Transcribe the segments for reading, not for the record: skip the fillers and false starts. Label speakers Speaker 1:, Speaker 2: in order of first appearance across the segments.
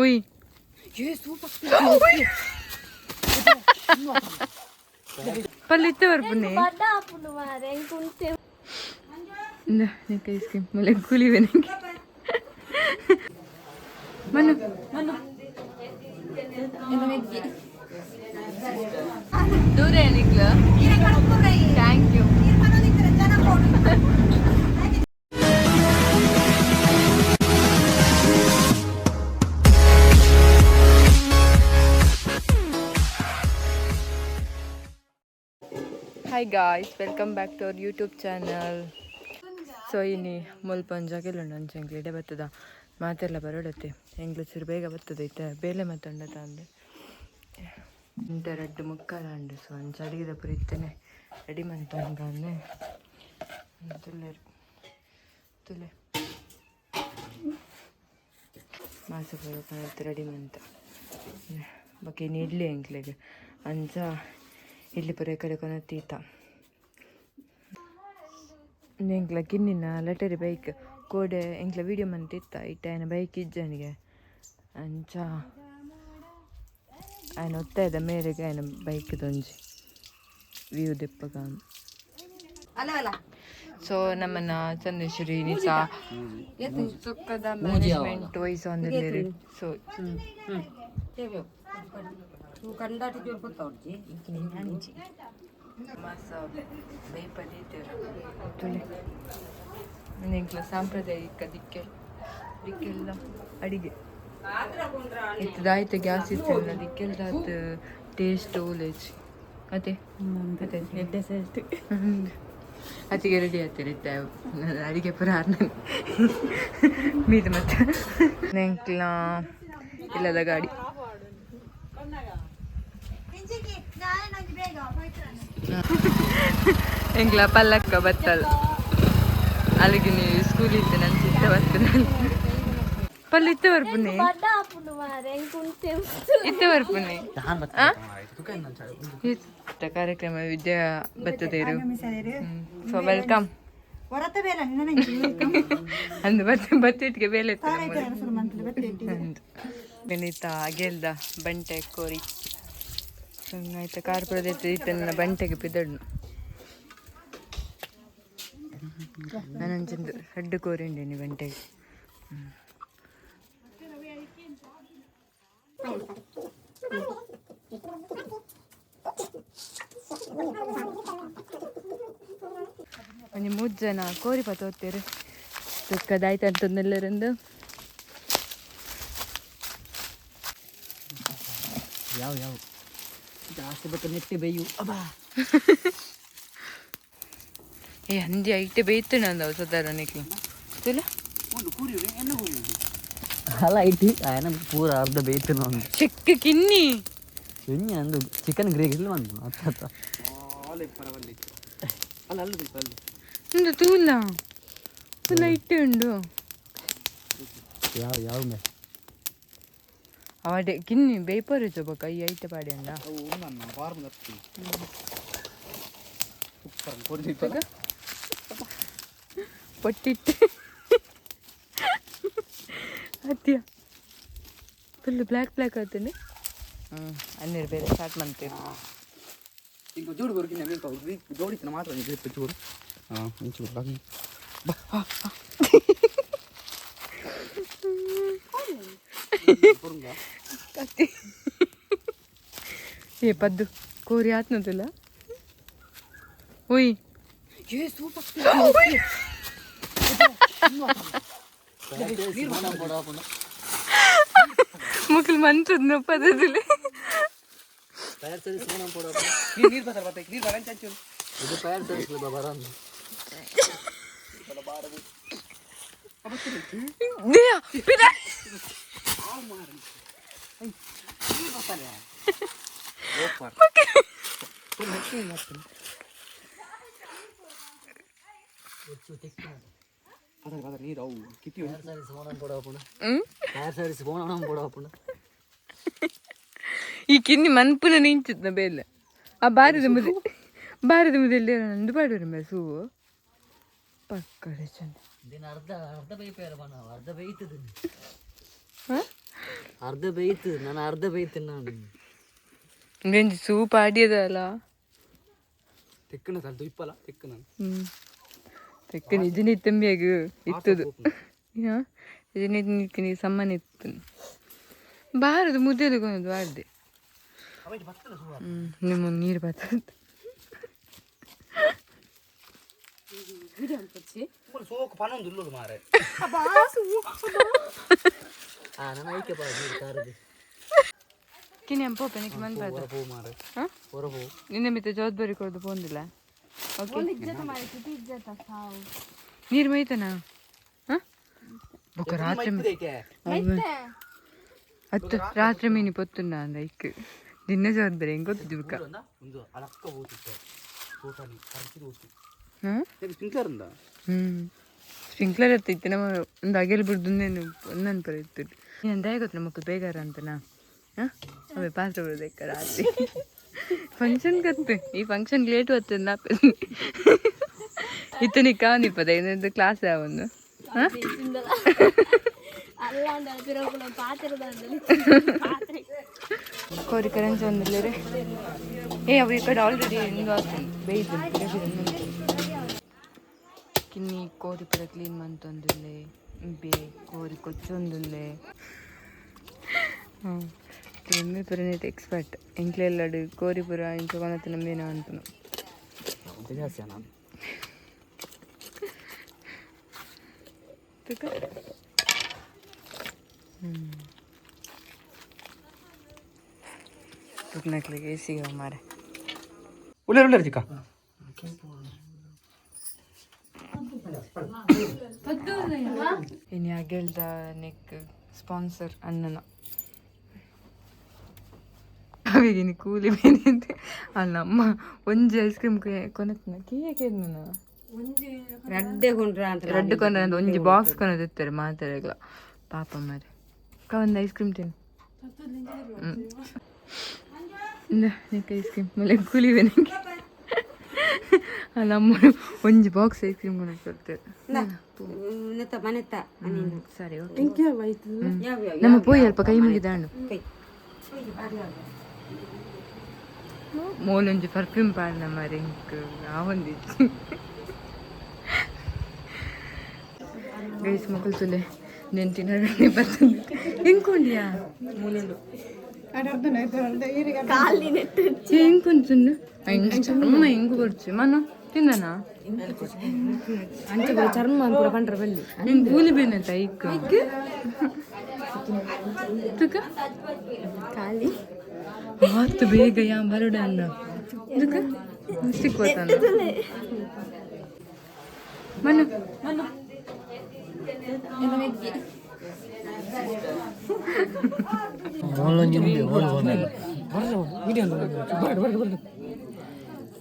Speaker 1: ಉಯ್ ಪಲ್ಲಿ ಇತ್ತೆ ಬರ್ಪುನೆ ಇಂದ ನಿಕ್ಕ ಐಸ್ ಕ್ರೀಮ್ ಮುಲೆ ಕೂಲಿವೆ ನಿಂಗೆ ಮನು ಮನು ದೂರ ನಿಕ್ಲ. Thank you. Hi guys, welcome back to our YouTube channel. So ಇನಿ ಮುಲ್ಪ ಒಂಜಾಗೆಲ್ಲ ಉಂಡು, ಅಂಚ ಎಂಕ್ಲೆ ಎಡೆ ಬತ್ತದ ಮಾತೆಲ್ಲ ಬರೋಡತ್ತೆ. ಎಂಕ್ಲೆ ಚೂರು ಬೇಗ ಬರ್ತದೆ ಇತ್ತೆ, ಬೇಲೆ ಮತ್ತೊಂಡತ ಅಂದೆ ಇಂತ ರಡ್ಡು ಮುಕ್ಕಾಲ ಉಂಡು. ಸೊ ಅಂಚ ಅಡಿಗೆದ ಪೂರ ಇತ್ತೇನೆ ರೆಡಿ ಮಂತಂದೆ. ತುಲ್ಲೆರ್ ತುಲೆ ಮಾಸ ಪೂರ ರೆಡಿ ಮಂತ. ಬೊಕ ಇನಿ ಇಡ್ಲಿ ಎಂಕ್ಲೆಗ್, ಅಂಚ ಇಡ್ಲಿ ಪೂರ ಕಡೆ ಕೊನ ತೀತ. ಎಂಕ್ಲ ಕಿನ್ನಿನ ಲೆಟರಿ ಬೈಕ್ ಕೋಡೆ ಎಂಕ್ಲ ವೀಡಿಯೋ ಮಂತಿತ್ತ ಇಟ್ಟ ಆಯ್ನ ಬೈಕ್ ಇಜ್ಜನಿಗೆ. ಅಂಚ ಆಯ್ನ ಒತ್ತಾಯದ ಮೇರೆಗೆ ಆಯ್ನ ಬೈಕ್ ದೊಂಜಿ ವ್ಯೂ ದೆಪ್ಪಗ. ಸೊ ನಮ್ಮನ್ನ ಚಂದೇಶ್ವರಿ ನಿಸಾ ಸುಕ್ಕದ ಮ್ಯಾನೇಜ್ಮೆಂಟ್ ವಹಿಸೊಂದಿಲ್ಲೇರಿ. ಸೊ ಮಾಸ ಬೇಪದೀತೆರ್ ತುಲೆ. ಎಂಕ್ಲ ಸಾಂಪ್ರದಾಯಿಕ ದಿಕ್ಕೆ ದಿಕ್ಕೆಲ್ಲ ಅಡಿಗೆ ಇತ್ತದಾಯ್ತು. ಗ್ಯಾಸ್ ಇತ್ತಿಲ್ಲ, ದಿಕ್ಕೆಲ್ದಾತ್ ಟೇಸ್ಟ್ ಓಲೇಜ್ ಅದೇ ಅದೇ
Speaker 2: ಡೆಸರ್ಟ್.
Speaker 1: ಅತ್ತಿಗೆ ರೆಡಿ ಆಗ್ತೀರಿ ಇತ್ತೆ. ಅಡಿಗೆ ಪೂರ ಆರ್ನ ಮೀದು ಮತ್ತೆ ಎಂಕ್ಲ ಇಲ್ಲದ ಗಾಡಿ. ಎಂಕ್ಲ ಪಲ್ಲಕ್ಕ ಬತ್ತಲ್. ಅಲ್ಲಿಗೆ ನೀವು ಸ್ಕೂಲ್ ಇತ್ತು, ನನ್ನ ಚಿತ್ತ ಬರ್ತದೆ. ಪಲ್ಲು ಇತ್ತೆ ಬರ್ಪುನಿ, ಇತ್ತೆ ಬರ್ಪುನಿ. ಇತ್ತ ಕಾರ್ಯಕ್ರಮ ವಿದ್ಯಾ ಬತ್ತದೇರು. ಸೊ welcome ಅಂದು ಬತ್ತೆ ಬತ್ತಿಟ್ಟಿಗೆ ಬೇಲೆ ಇತ್ತು. ಗಣಿತ ಅಗೆಲ್ದ ಬಂಟೆ ಕೋರಿ ಆಯ್ತು. ಕಾರ್ ಪುರದೈತೆ ಇತ್ತ ನನ್ನ ಬಂಟೆಗೆ ಪಿದಡ್ನು. ನಾನೊಂಚಿಂದು ಹಡ್ಡು ಕೋರಿ ಉಂಡೇನಿ ಬಂಟೆಗೆ. ಒಂಜಿ ಮೂರು ಜನ ಕೋರಿ ಪತ್ತೋತ್ತೇರು. ತುಕ್ಕದಾಯ್ತು ಅಂತಂದೆಲ್ಲರಂದು.
Speaker 2: ಯಾವ ಯಾವ ಜಾಸ್ತಿ ಬೇಕು ನೆಟ್ಟಿ ಬೇಯು ಅಬ್ಬಾ.
Speaker 1: ಏ ಹಂದಿ ಐಟೆ ಬೇಯ್ತು ನಂದು ಸದಾರ ನಿಕ್ಲು ತುಲ.
Speaker 2: ಅಲ್ಲ, IT ಆಯನ ಪೂರ ಅರ್ಧ ಬೇಯ್ತು ಒಂದು.
Speaker 1: ಚಿಕ್ಕ ಕಿನ್ನಿ.
Speaker 2: ಎಣ್ಣೆ ಅಂದು ಚಿಕನ್ ಗ್ರೇವಿ ಇಲ್ಲಿ ಬಂದು ಅತ್ತ ಅತ್ತ.
Speaker 1: ಒಂದು ತೂಲ ತೂಲ ಇಟ್ಟೆ ಉಂಡು.
Speaker 2: ಯಾವ ಯಾವ ಮೇ
Speaker 1: ಅವಡೆ ಕಿನ್ನಿ ಬೇಯ್ಪರು ಬೊಕ ಈ ಐಟೆ ಪಾಡಿ ಅಂಡ. ಪೊಟ್ಟಿಟ್ಟು ಅತ್ಯ ಫುಲ್ ಬ್ಲ್ಯಾಕ್ ಬ್ಲ್ಯಾಕ್ ಆತನೆ. ಹ್ಞೂ ಅನ್ನೀರು ಬೇರೆ ಸ್ಟಾರ್ಟ್ ಮಾಡ್ತೀವಿ.
Speaker 3: ಇಂಕ ಜೋಡು ಬರುಕಿನ ಜೋಡಿತನ ಮಾತ್ರ ಜೋಡು. ಹಾಂ, ಇಂಚು ಬಾಗಿ ಬಾ.
Speaker 1: ಕತ್ತಿ ಏ ಪದ್ದು ಕೋರಿ ಆತ್ನದಿಲ್ಲ. ಉಯ್ ಮುಕ್ಲು ಮಂಚದ ಪದದಲ್ಲಿ.
Speaker 3: ನೀರು ಬರ್ತಾರೆ ಬರ್ತಾರೆ, ನೀರು ಬರ ಅಂಚು.
Speaker 2: ಇದು ಫೈರ್ ಸರ್ವಿಸ್ ಬರ.
Speaker 3: ಬರ್ತಾರೆ ಬರ್ತಾರೆ ನೀರು ಅವು ಕಿತ್ತಿ.
Speaker 2: ಫೈರ್ ಸರ್ವಿಸ್ ಓಣಂ ಪೋಡಾಪುಂಡು. ಫೈರ್ ಸರ್ವಿಸ್ ಓಣಂ ಪೋಡಾಪುಂಡು.
Speaker 1: ಈ ಕಿನ್ನಿ ಮನ್ಪುನ ನಿಂಚುತ್ತ ಬೇಲೆ. ಆ ಬಾರದ ಮುದೆ ಬಾರದ ಮುದೆಲ್ಲಿ ನಂದು ಪಾಡುವರು ಮೇ ಸೂವು ಪಕ್ಕಡೆ ಚಂದ.
Speaker 2: ದಿನ ಅರ್ಧ ಅರ್ಧ ಬೇಯ್ಪೇರ ಬಣ್ಣ ಅರ್ಧ ಬೇಯ್ತದೆ.
Speaker 1: ಹಾ.
Speaker 2: ಅರ್ಧ ಬೇಯ್ತು ನಾನು ಅರ್ಧ ಬೇಯ್ತು ನಾನು.
Speaker 1: ಇಂದೆಂಜಿ ಸೂಪ್ ಆಡಿಯದಲ್ಲ.
Speaker 3: ತೆಕ್ಕನ ತಲ್ ಇಪ್ಪಲ ತೆಕ್ಕನ.
Speaker 1: ತೆಕ್ಕ ನಿಜ ಇತ್ತಂಬಿಯಾಗ ಇತ್ತದು. ನಿಜ ನಿಕ್ಕನಿ ಸಮ್ಮನ್ ಇತ್ತು ಬಾರದು ಮುದ್ದೆದು ಕೊನದು ಬಾರ್ದೆ. ನಿಮ್ಮ ನೀರು ಬರ್ತದೆ.
Speaker 3: ಸೋಕು ಪನೊಂದು ಉಲ್ಲೋದು ಮಾರೆ.
Speaker 2: ಆ ನಾನು ಐಕೆ ಬಾ ಕಾರದು.
Speaker 1: ಕಿನಿ ಪೋಪೆ ನಿಕ್ ಮನ್ ಪಾದ.
Speaker 3: ಹೊರ ಪೋ ಮಾರೆ.
Speaker 1: ಹಾಂ.
Speaker 3: ಹೊರ ಪೋ.
Speaker 1: ನಿನ್ನೆ ಮಿತ್ತ ಜವಾಬ್ದಾರಿ ಕೊಡ್ದು ಪೋಂದಿಲ್ಲ. ಓಕೆ, ನೀರು ಮೈತನಾ? ಹಾಂ, ಬೊಕ್ಕ ರಾತ್ರಿ ಅತ್ತು ರಾತ್ರಿ ಮೀನಿ ಪೊತ್ತುಂಡ ಅಂದ ಇಕ್ ದಿನ ಜವಾಬ್ದಾರಿ ಹೆಂಗ್ ಗೊತ್ತಿದ್ದು ಬುಕ್ಕ.
Speaker 3: ಒಂದು ಅಲಕ್ಕ ಹೋತಿತ್ತು ತೋಟನಿ ಕರ್ಚಿದ ಹೋತು.
Speaker 1: ಹಾಂ.
Speaker 3: ಸ್ಪ್ರಿಂಕ್ಲರ್ ಉಂದ.
Speaker 1: ಹ್ಞೂ, ಸ್ಪ್ರಿಂಕ್ಲರ್ ಇತ್ತು ನಮ್ಮ ಒಂದು ಅಗೆಲ್ ಬಿಡ್ದು ಒಂದನ್ ಪರ ಇತ್ತು. ನೀನು ದಯ ಗೊತ್ತು ನಮಕ್ ಬೇಗಾರ ಅಂತನಾ? ಹಾಂ, ಅವೇ ಪಾತ್ರ ಬಿಡೋದಕ್ಕ ರಾತ್ರಿ ಫಂಕ್ಷನ್ ಕತ್ತು. ಈ ಫಂಕ್ಷನ್ ಲೇಟ್ ಬರ್ತದೆ. ಇತ್ತನಿ ಕಾನಿಪದ ಇನ್ನೊಂದು ಕ್ಲಾಸ್ ಯಾವೊಂದು. ಹಾಂ, ಕೋರಿ ಕರೆನ್ಸಿ ಒಂದಿಲ್ಲ. ಏ, ಅವು ಈ ಕಡೆ ಆಲ್ರೆಡಿ ಇಂದು ಆಗ್ತದೆ ಬೇಯ್ತು. ಕಿನ್ನಿ ಕೋರಿ ಪೂರ ಕ್ಲೀನ್ ಮಂತೊಂದುಲ್ಲೆ, ಬೇ ಕೋರಿ ಕೊಚ್ಚೊಂದುಲ್ಲೆ. ಹಾಂ, ಎಮ್ಮೆ ಪೂರ ಎಕ್ಸ್ಪರ್ಟ್ ಎಂಕ್ಲೆಲ್ಲಡು ಕೋರಿ ಪೂರ ಇಂಚ ಕೊನತ್ತು ನಂಬೇನ ಅಂಪುನು.
Speaker 3: ಜಾಸ್ತಿ ನಾನು.
Speaker 1: ತುಕ ತುಕ್ನಕ್ಲಿಗೆ ಸಿಗವ ಮಾರೆ.
Speaker 3: ಉಳ್ಳೇರು ಉಳ್ಳೇರು ಚಿಕ್ಕ.
Speaker 1: ಇನ್ನು ಅಗೆಲ್ದ ನೆಕ್ ಸ್ಪಾನ್ಸರ್ ಅಣ್ಣನ ಅವಿಗಿನಿ ಕೂಲಿ ಬೇನಿದ್ದೆ ಅಲ್ಲ ಅಮ್ಮ. ಒಂಜಿ ಐಸ್ ಕ್ರೀಮ್ ಕೊನತ್ನ ಕೀಯಕ್ಕೆ ನಾನು.
Speaker 4: ರಡ್ಡೆ ಕೊಂಡ್ರ ಅಂತ.
Speaker 1: ರಡ್ಡು ಕೊನ ಒಂಜಿ ಬಾಕ್ಸ್ ಕೊನದಿತ್ತಾರೆ ಮಾತಾಡಗ್ಲ ಪಾಪ ಮಾರೆ. ಅಕ್ಕ, ಒಂದು ಐಸ್ ಕ್ರೀಮ್ ತಿನ್ನು. ನಿಕ್ ಐಸ್ ಕ್ರೀಮ್ ಮೇಲೆ ಕೂಲಿ ಬೇನಂಗೆ ಅಲ್ಲ ಅಮ್ಮ. ಒಂಜಿ ಬಾಕ್ಸ್ ಐಸ್ ಕ್ರೀಮ್ ಕೊನಕ್ಕೆ ಕೊಡ್ತೇವೆ.
Speaker 4: ನೆತ್ತ ಮನೆತ್ತ.
Speaker 1: ಸರಿ, ಓಕೆ. ನಮ್ಮ ಪೋಯಿ ಅಲ್ಪ ಕೈ ಮುಗಿದಾಣು. ಮೂಲೊಂಜಿ ಪರ್ಫ್ಯೂಮ್ ಪಾಡ್ನ ಮಾರೆ ಇಂಕ್ ಆವೊಂದಿಜ್ಜಿ. ಗೈಸ್, ಮೊಕಲ್ ತುಲೆ ನೆನ್ ತಿನ್ನರೆ ಬರ್ತದೆ. ಎಂಕೊಂಡಿಯಾ ಮೂಲುಂಡು ಎಂಕೊಂಚುಂಡು ಚರ್ಮ ಹೆಂಗು ಕೊಡ್ಚು ಮನು ತಿಂದನಾ?
Speaker 4: ಅಂಚೆ ಚರ್ಮ ಪೂರ ಪಂಡ್ರ ಬಲ್ಲಿ.
Speaker 1: ನಿಂಗೆ ಕೂಲಿ ಬೇನಂತ ಐಕ್ ತುಕ
Speaker 4: ಖಾಲಿ.
Speaker 1: ಆತು ಬೇಗ ಯಾ ಬರೋಡ ಅನ್ನ ತುಕ ಮಿಸ್ಟೇಕ್ ಗೊತ್ತಾನ. ಮನು ಮನು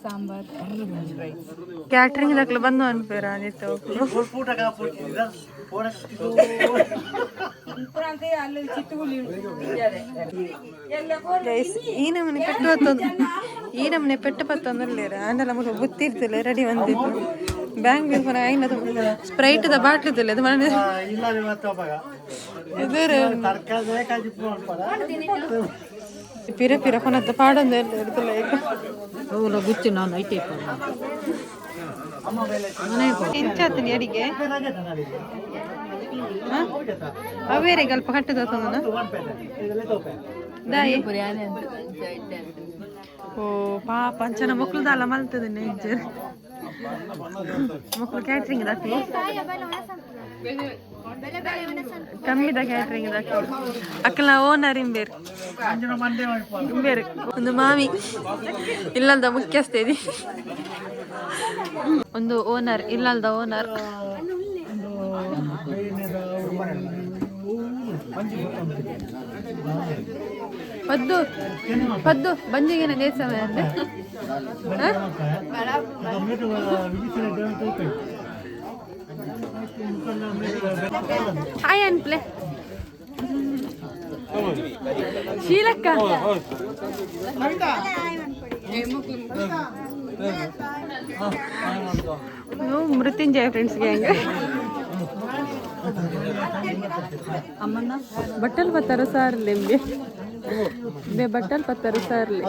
Speaker 1: ಸಾಂಬಾರ್ ರೈಸ್.
Speaker 5: ಕ್ಯಾಟ್ರಿಂಗ್ ದಾಖಲೆ ಬಂದು ಅನ್ಪೇರ ಅನಿತ. ಗೈಸ್, ಈ ನಮನೆ ಪೆಟ್ಟು ಬತ್ತೊಂದು, ಈ ನಮನೆ ಪೆಟ್ಟು ಪತ್ತೊಂದುಲ್ಲೇರ ಅಂಡಲ ಮುಖ ಬುತ್ತಿರ್ತಿಲ್ಲ ರೆಡಿ ಬಂದಿತ್ತು. ಬ್ಯಾಂಕ್ ಬಿಲ್ ಪನ ಐನ ಸ್ಪ್ರೈಟ್ the bottle ಅದು ಮನೆ ಪಿರ ಪಿರ ಕೊನತ್ತ ಪಾಡೊಂದು ಇರ್ತಲ್ಲ ಈಗ.
Speaker 4: ಗುಚ್ಚು ನಾನು ಐತೆ.
Speaker 5: ಎಂಚಾತನಿ ಅಡಿಗೆ ಅವೇರೆ ಅಲ್ಪ ಕಟ್ಟದ ದಾಯಿ. ಓ ಪಾಪ, ಅಂಚನ ಮಕ್ಕಳು ದಾಲ ಮಲ್ತದೆ ನೇಜರ್ ಮಕ್ಕಳು ಕ್ಯಾಟ್ರಿಂಗ್ ದಾಕಿ ಕಮ್ಮಿದ ಕ್ಯಾಟ್ರಿಂಗ್ ದಾಕಿ ಅಕ್ಕಲ ಓನರ್ ಇಂಬೇರು ಇಂಬೇರು. ಒಂದು ಮಾಮಿ ಇಲ್ಲಲ್ದ ಮುಖ್ಯಸ್ಥೆ ಇದೆ. ಒಂದು ಓನರ್ ಇಲ್ಲಲ್ದ ಓನರ್. ಪದ್ದು ಪದ್ದು ಬಂಜಿಗೆನ ದೇಶಮ ಅಂದೆ. ಹಾಯ್ ಅನ್ಪ್ಲೆ ಶೀಲಕ್ಕ. Mrityunjaya friends gang. ಬಟ್ಟಲ್ ಪತ್ತರ ಸಾರ್ಲೆ ಬೇ ಬೇ ಬಟ್ಟಲ್ ಪತ್ತರ ಸಾರ್ಲೆ.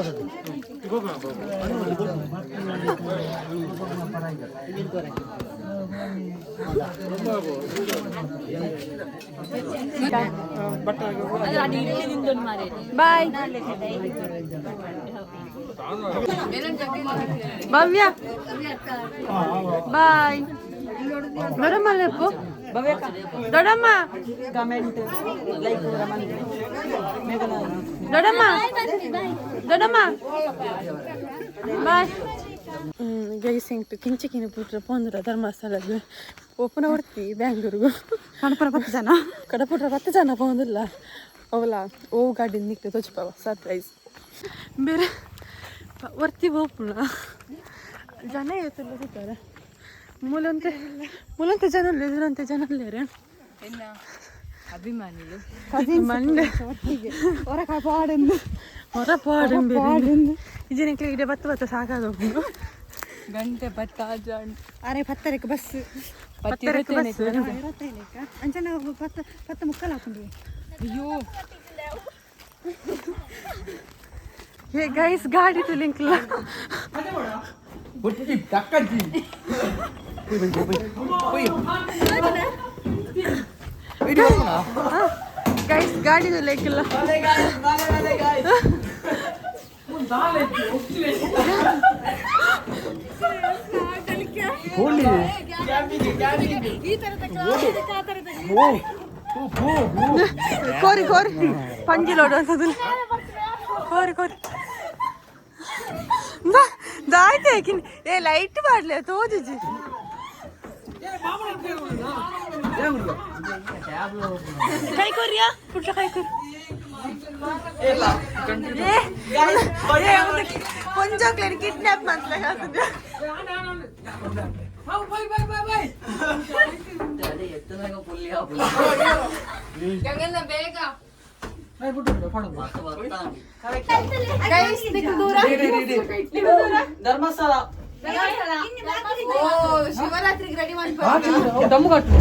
Speaker 5: ಬಾಯ್ ಭವ್ಯ, ಬಾಯ್. ದೊಡ್ಡಮ್ಮ ಲೇಪು, ದೊಡ್ಡಮ್ಮ, ದೊಡ್ಡಮ್ಮ, ದೊಡ್ಡಮ್ಮ, ಬಾಯ್. ಗೈಸ್, ಎಂಕ್ ಕಿಂಚಿಕಿನ ಪುಟ್ರ ಪೋಂದ್ರ ಧರ್ಮಸ್ಥಳದ್ದು ಓಪನ್ ಹೊರ್ತಿ ಬ್ಯಾಂಗ್ಳೂರ್ಗು
Speaker 4: ಕಣಪುರ 10 ಜನ.
Speaker 5: ಕಡಪುಟ್ರ 10 ಜನ ಪೋಂದಿಲ್ಲ ಅವಲ. ಓ ಗಾಡಿ ನಿಕ್ಲೆ ತೋಚಿಪಾವ ಸರ್ಪ್ರೈಸ್. ಬೇರೆ ವರ್ತಿ ಪೋಪುಣ ಜನ ಏತಲ್ಲ ಸುತ್ತಾರೆ. ಮೂಲಂತೆ ಮೂಲಂತೆ ಜನ ಎದುರಂತೆ ಜನ ಅಲ್ಲೇರೆ.
Speaker 1: ಅಭಿಮಾನಿಗಳು.
Speaker 5: ಮಂಡೆ
Speaker 4: ಹೊರ ಪಾಡಂದು.
Speaker 5: ಹೊರ ಪಾಡು ಇಜನಕ್ಕೆ ಇಡೆ ಬತ್ತ ಬತ್ತ ಸಾಕಾದ.
Speaker 1: ಗಂಟೆ ಪತ್ತಾಜ.
Speaker 4: ಅರೆ ಪತ್ತರಕ್ಕೆ ಬಸ್.
Speaker 5: ಪತ್ತರಕ್ಕೆ ಬಸ್.
Speaker 4: ಅಂಚನ ಪತ್ತ ಪತ್ತ ಮುಕ್ಕಲ್ ಹಾಕೊಂಡು.
Speaker 1: ಅಯ್ಯೋ.
Speaker 5: ಹೇ ಗೈಸ್, ಗಾಡಿ ತುಲಿಂಕ್ಲ.
Speaker 3: ಬುಟ್ಟಿ ತಕ್ಕಜ್ಜಿ.
Speaker 5: ಗೈಸ್, ಗಾಡಿ ತುಲಿಂಕ್ಲ. ಕೋರಿ ಕೋರಿ ಪಂಜಿ ಲೋಡು ಅಂತದಲ್ಲ. ಕೋರಿ ಕೋರಿ ದಾಯ್ತು. ಏ ಲೈಟ್ ಮಾಡ್ಲಿ ತೋಜಿಜಿ. ಕೈ ಕೊರಿಯಾ ಪುಟ್ಟ ಕೈ ಕೊರಿ. ಪೊಂಜೋಕ್ಲೇನು ಕಿಡ್ನಾಪ್ ಮಾಡ್ಲಿಕ್ಕೆ.
Speaker 1: ಬೇಗ.
Speaker 2: ಧರ್ಮಸ್ಥಳ.
Speaker 1: ಓ, ಶಿವರಾತ್ರಿಗೆ ರೆಡಿ ಮಾಡಿ.
Speaker 2: ದಮ್ಮು ಕಟ್ಟು.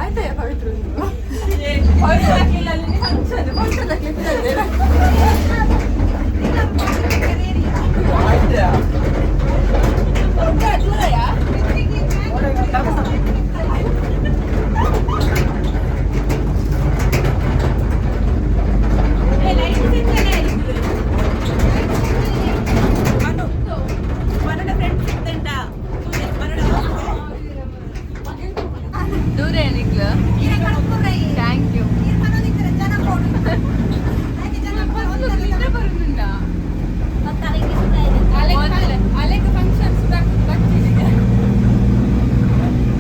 Speaker 5: ಆಯ್ತಯ್ಯ ಪವಿತ್ರ.
Speaker 1: ದೂರ ಏನಿಕ್ಲ. Thank you. ಅಲೆಕ್ function.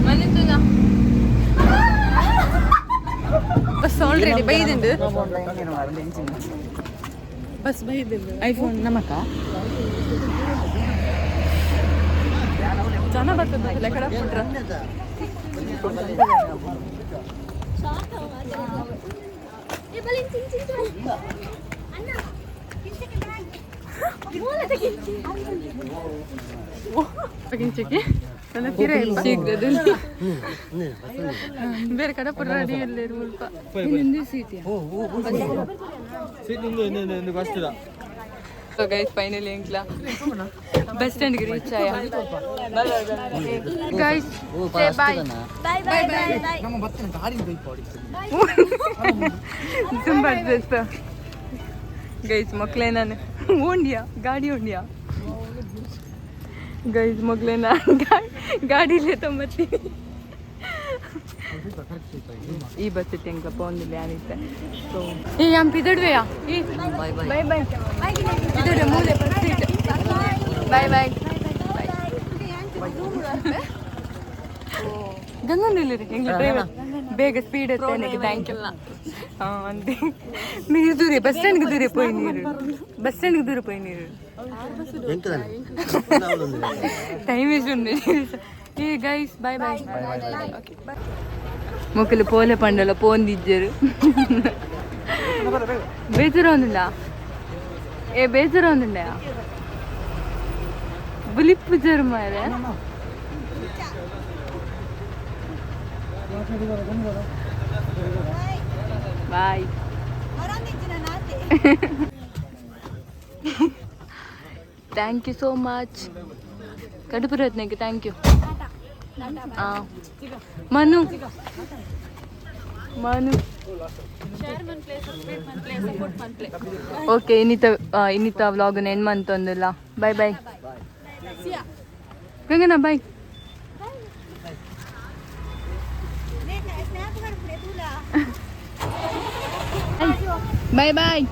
Speaker 1: ಮನೆ.
Speaker 5: ಬಸ್ ಆಲ್ರೆಡಿ ಬೈದುಂಡು, ಬಸ್ ಬೈದುಂಡು.
Speaker 2: ಐಫೋನ್ ನಮಕ.
Speaker 5: ಜನ ಬರ್ತದೆ ಕಡ ಪುಟ್ರ. ಕಿಂಚಿಕ್ಕಿ ನನ್ನ ತೀರ ಇಲ್ಲ.
Speaker 1: ಶೀಘ್ರದಲ್ಲಿ.
Speaker 5: ಬೇರೆ ಕಡೆ ಪುರ ರೆಡಿ ಇಲ್ಲ ಮುಲ್ಪ.
Speaker 1: ಸೊ ಗೈಸ್, ಫೈನಲಿ ಎಂಕ್ಲ ಬಸ್ ಸ್ಟ್ಯಾಂಡ್ಗೆ ರೀಚ್ ಆಯ.
Speaker 5: Guys, bye.
Speaker 4: Bye bye bye.
Speaker 3: ನಮ್ಮ ಬತ್ತಿನ ಗಾಡಿ ಬೈಪಾಡಿ.
Speaker 1: ತುಂಬ ಗೈಸ್, ಮಕ್ಕಳೇ, ನಾನು ಓಂಡಿಯಾ ಗಾಡಿ ಓಂಡಿಯಾ. ಗೈಸ್ ಮೊಗ್ಲೇನ ಗಾಡಿಲೇ ತೊಂಬತ್ತಿ ಈ ಬಸ್ ಎಂಕ್ಲ ಪೋಂದಿಲ್ಲ ಯಾನಿತ್ತೆ. ಸೊ ಏ ಯಾನ್ ಪಿದಡ್ವೆಯಾ? ಈ ಬೈ ಬೈ. ಪಿದಡ್ವೆ ಮೂಲೆ ಬಸ್ ಸೀಟ್. Bye bye. ಗಂಗನಿಲ್ಲಿರಿ ಎಂಗ್ಲ ಡ್ರೈವರ್ ಬೇಗ ಸ್ಪೀಡ್ ಎತ್ತೇನಕ್ಕೆ. Thank you. ಹಾಂ ಅಂದೆ ನೀರು ದೂರ ಬಸ್ ಸ್ಟ್ಯಾಂಡ್ಗೆ ದೂರ ಪೋಯಿ, ನೀರು ಬಸ್ ಸ್ಟ್ಯಾಂಡ್ಗೆ ದೂರ ಪೋಯಿ ನೀರು. ಟೈಮ್ ಎಷ್ಟು ಉಂಡು? Hey guys, bye bye. ಮೊಕ್ಕಲು ಪೋಲೆ ಪಂಡಲ ಪೋಂದಿಜ್ಜರು. ಬೇಜಾರು ಒಂದುಂಡ? ಏ ಬೇಜಾರು ಒಂದುಂಡ? ಬುಲಿಪ್ಪು ಜರು ಮಾರೆ. Bye. Thank you so much. ಕಡುಪುರತ್ನಕ್ಕೆ thank you. ಹಾಂ ಮನು, ಮನು. ಓಕೆ, ಇನ್ನಿತ ಇನ್ನಿತ ವ್ಲಾಗ್ ಎಂಡ್ ಮಂತೊಂದಿಲ್ಲ. ಬಾಯ್ ಬಾಯ್ ಗಂಗನಾ, ಬಾಯ್ ಬಾಯ್ ಬಾಯ್.